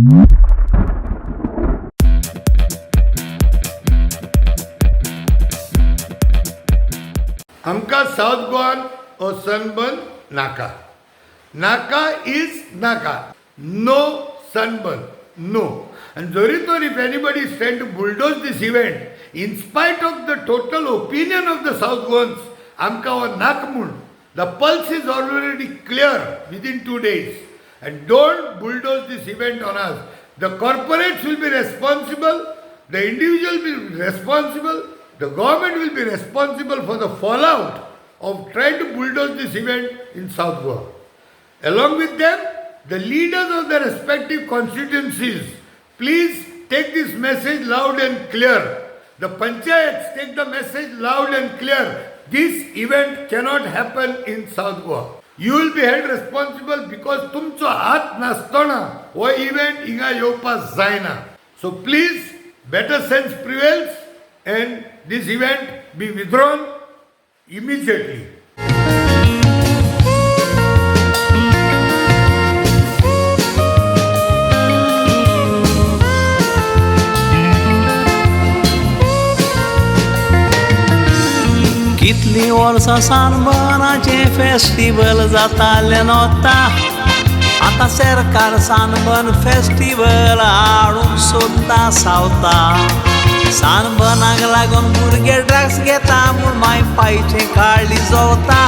आमकां सावथ गोवान हो सनबर्न नाका. नाका is नाका. No Sunburn, no. आनी जरी तर if anybody is trying to bulldoze this event in spite of the total opinion of the South Goans, आमकां हो नाका म्हूण the pulse is already clear within 2 days, and don't bulldoze this event on us. The corporates will be responsible, the individual will be responsible, the government will be responsible for the fallout of trying to bulldoze this event in South Goa. Along with them, the leaders of the respective constituencies, please take this message loud and clear. The panchayats, take the message loud and clear. This event cannot happen in South Goa. You will be held responsible because तुमचो हात नासतना हो event हिंगा येवपाक जायना. So please, better sense prevails and this event be withdrawn immediately. कितलीं वर्सां सानबनाचें festival जातालें नोता, आतां सरकार सानबन फेस्टिवल हाडूंक सोदता सावता. सानबनाक लागून भुरगे ड्रग्स घेता म्हूण माय पायचें काळी जोवता.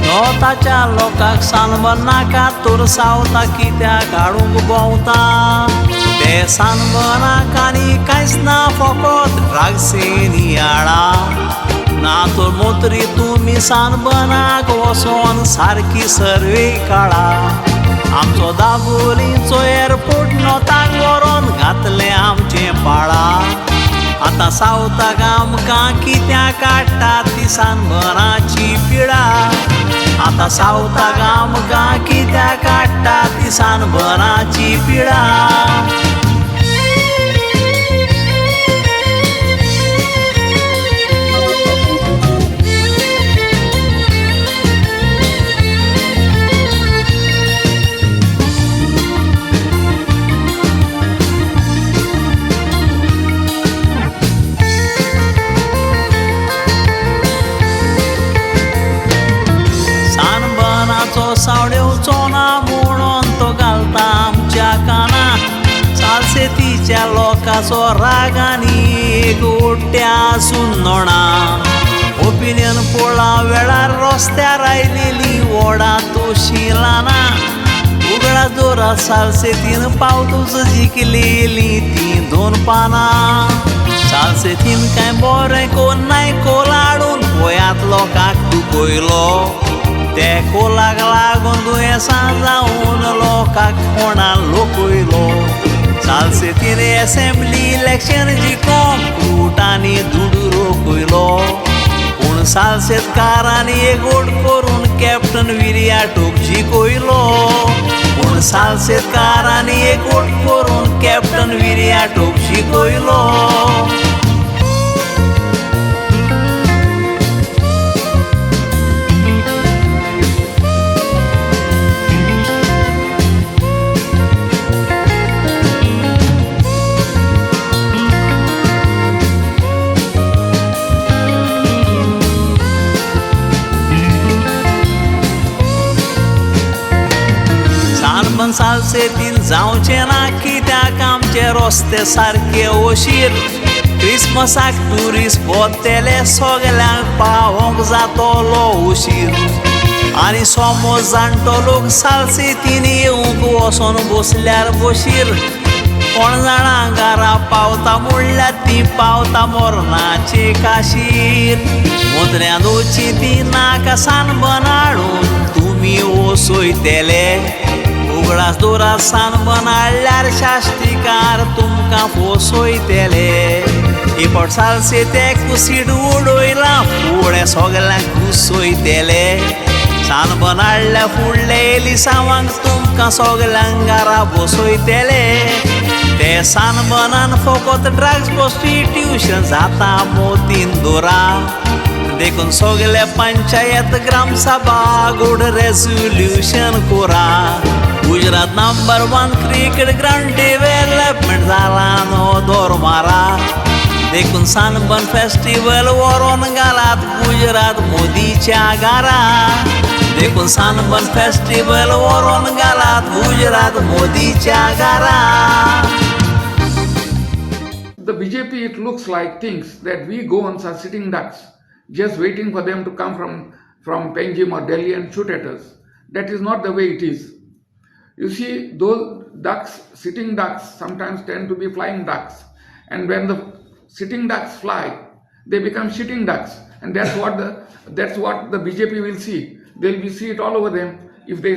नोताच्या लोकांक सानबन नाका तर सावता कित्याक हाडूंक भोंवता. ते सानबनाक आनी कांयच ना, फकत ड्रग्सेनी आळा. ना तर मोत्री तुमी सानबनाक वचोन सारकी सर्वे काडा. आमचो दाबोलीचो एअरपोर्ट नोताक व्हरोन घातलें आमचें पाळा. आतां सावताक आमकां कित्याक काडटा ती सानबनाची पिडा. आतां सावताक आमकां कित्याक काडटा ती सानबनाची पिडा. सानबनाचो सावडेवचो ना म्हणून तो घालता आमच्या काना. सालसेतीच्या लोकांचो राग आनी एक उडट्या आसून नोणा. ओपिनियन पोळा वेळार रस्त्यार आयलेली वोडा तशी लाना. उगडा जोरात सालसेतीन पावतूच जिखलेली ती दोन पानां. सालसेतीन कांय बरें कोन्न नाय कोलाडून पळयात लोकांक दुखयलो. ते कोलाक लागून दुयेंसां जावन लोकांक कोणा लोकयलो. सालसेतीन एसेंब्ली इलेक्शन जिखोंक क्रूटांनी दुडू रोखयलो. पूण सालसेतकारांनी एकवट करून कॅप्टन विर्याटोक जिखयलो. पूण सालसेतकारांनी एकवट करून कॅप्टन विर्याटोक जिखयलो. सानबन सालसेतीन जावचें ना कित्याक आमचे रस्ते सारके ओशीर. क्रिसमसाक ट्युरिस्ट भोंवतले सगल्यांक पावोंक जातलो उशीर. आनी समज जाणटो लोक सालसेतीन येवंक वचोन बसल्यार बशीर. कोण जाणा घरा पावता म्हणल्यार ती पावता मरणाचे काशीर. मोत्र्यान वचची ती नाका सानबन हाडून तुमी वसयतले. उगडास दवरात सानबन हाडल्यार शास्तिकार तुमकां पोसयतले. एक सालसेतेक कुसीट उडयलां फुडें सगल्यांक घुसयतले. सानबन हाडल्या फुडले एलिसांवांक तुमकां सगल्यांक घरा बसयतले. ते सानबनान फकत ड्रग्स प्रोस्टिट्यूशन जाता मोतीन दोरा. देखून सगळे पंचायत ग्रामसभा गोड रेजोल्युशन करा. Gujarat number one cricket ground development जाला न्हू दोरमारा. देखून सनबर्न फेस्टिवल व्हरोन घालात गुजरात मोदीच्या घरा. देखून सनबर्न फेस्टिवल व्हरोन घालात गुजरात मोदीच्या घरा. The BJP, it looks like, thinks that we Goans are sitting ducks, just waiting for them to come from Panjim or Delhi and shoot at us. That is not the way it is. You see, those ducks, sitting ducks, sometimes tend to be flying ducks. And when the sitting ducks fly, they become shitting ducks. And that's what the BJP will see. They'll be see it all over them if they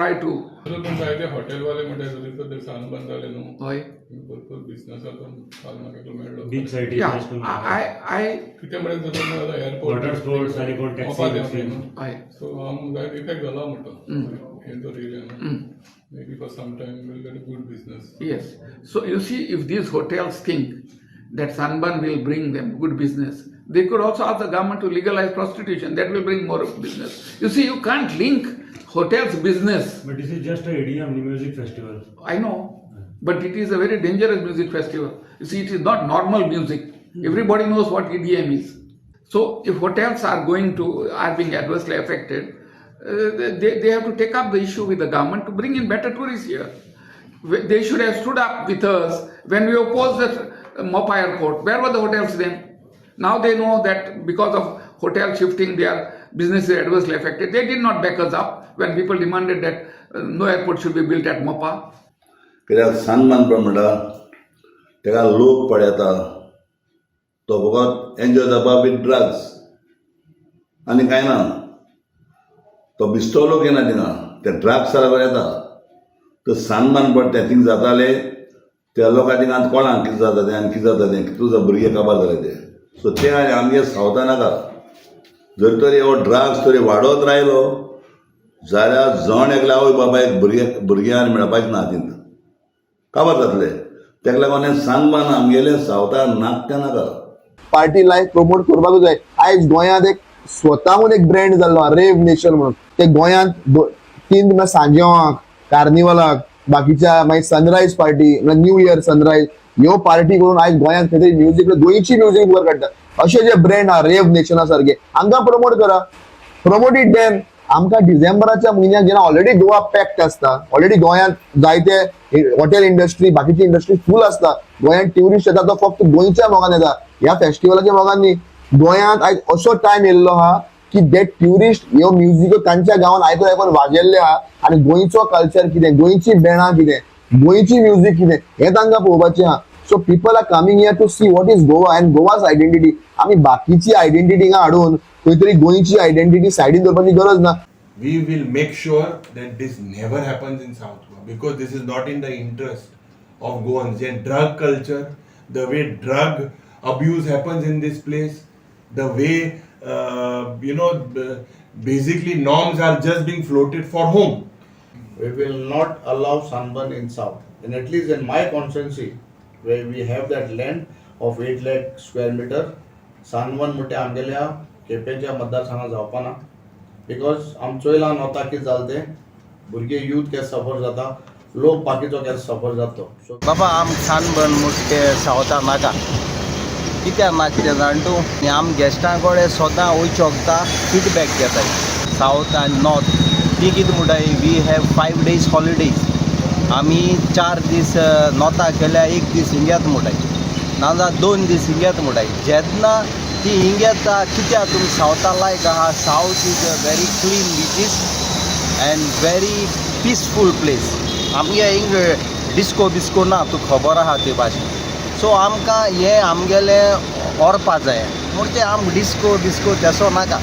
try to. पण जायते हॉटेलवाले म्हणटा जरी तर sunburn जाले न्हू, हय. भरपूर बिझनसाचो काल म्हाका एकलो मेळ्ळो. बीच सायडीक. Yeah, I कितें म्हणल्यार जाता एअरपोर्ट Water sports आनी कोण taxi बिक्सी. हय. सो हांव जायते इफेक्ट जाला म्हणटा हें जर येयलें न्हू, maybe for some time we'll get a good business. Yes. So you see, if these hotels think that sunburn will bring them good business, they could also ask the government to legalize prostitution. That will bring more business. You see, you can't link hotels' business. But this is just a EDM music festival. I know, but it is a very dangerous music festival. You see, it is not normal music. Everybody knows what EDM is. So if hotels are being adversely affected, they have to take up the issue with the government to bring in better tourists here. They should have stood up with us when we opposed the Mopa Airport. Where were the hotels then? Now they know that because of hotel shifting, their business is adversely affected. They did not back us up when people demanded that no airport should be built at Mopa. कित्याक sunburn म्हणटा तेका लोक पळयता, तो फकत enjoy जावपा with drugs आनी कांय ना. तो बिस्तो लोक येना थिंगा, ते ड्रग्स लागून येता. तर सनबर्न पडटा थिंग जाताले त्या लोकां थिंगा आतां कोणाक कितें जाता तें आनी कितें जाता तें, कितू भुरगे काबार जाले ते. सो तें आनी आमगे सावथा नाका. जर तर हो ड्रग्स तरी वाडत रायलो जाल्यार जण एकल्या आवय बापायक भुरगे भुरग्यांक मेळपाचें ना, हातींत काबार जातले. तेका लागून हें सनबर्न आमगेलें सावथाक नाक तें नाका. पार्टी लायफ प्रमोट करपाकूच जाय. आयज गोंयांत एक स्वताहून एक ब्रँड जाल्लो आहा रेव नेशन म्हणून. ते गोंयांत तीन म्हळ्यार सांजेवाक, कार्निवलाक, बाकीच्या मागीर सनरायज पार्टी म्हळ्यार न्यू इयर सनरायज ह्यो पार्टी करून आयज गोंयांत खंय तरी म्युजीक, गोंयची म्युजीक वर काडटा. अशे जे ब्रँड आहा रेव नेशना सारखे, हांकां प्रमोट करा, प्रमोट it then. आमकां डिसेंबराच्या म्हयन्याक जेन्ना ऑलरेडी गोवा पॅक्ड आसता, ऑलरेडी गोंयांत जायते हॉटेल इंडस्ट्री, बाकीची इंडस्ट्री फूल आसता, गोंयांत ट्युरिस्ट येता तो फक्त गोंयच्या मोगान येता, ह्या फेस्टिवलाच्या मोगान न्ही. गोंयांत आयज असो टायम येयल्लो आहा की ते ट्युरिस्ट ह्यो म्युजीक तांच्या गांवान आयकून आयकून वाजेल्ले आहा आनी गोंयचो कल्चर कितें, गोंयची बँडां कितें, गोंयची म्युजीक कितें हें तांकां पळोवपाचें आहा. So people are coming here to see what is Goa and Goa's identity. आमी बाकीची आयडेंटिटी हिंगा हाडून खंय तरी गोंयची आयडेंटिटी सायडीन दवरपाची गरज ना. We will make sure that this never happens in South Goa because this is not in the interest of Goans. And drug culture, the way drug abuse happens in this place, the way basically norms are just being floated for whom? We will not allow sunburn in south. And at least in my constituency, where we have that land of 8 lakh square meter, sunburn म्हणटे आमगेल्या केपेंच्या मतदारसंघात जावपा ना, because आम चोयलां नोता कितें जालें तें, भुरगे youth केस सफर जाता, लोक बाकीचो केस सफर जाता, सो बाबा, आम सनबर्न म्हणटा ते सावथा नाका. कित्याक नाका तें जाण तूं? आम गेस्टां कडेन सदां वयचे वखदां फिडबॅक घेताय सावथ आनी नॉर्थ. ती कितें म्हणटाय, we have 5 days holidays. आमी 4 दीस नॉर्थाक गेल्यार एक दीस हिंग्यात म्हणटाय, नाजाल्यार 2 दीस हिंग्यात म्हणटाय. जेन्ना ती हिंग येता, कित्याक तुमी सावथा लायक आहा? South is a very clean beaches and very peaceful place. आमगे हिंग डिस्को बिस्को ना, तुका खबर आहा ते भाशेन. सो आमकां हें आमगेलें व्हरपा जाय म्हूण ते आम डिस्को बिस्को तेसो नाका.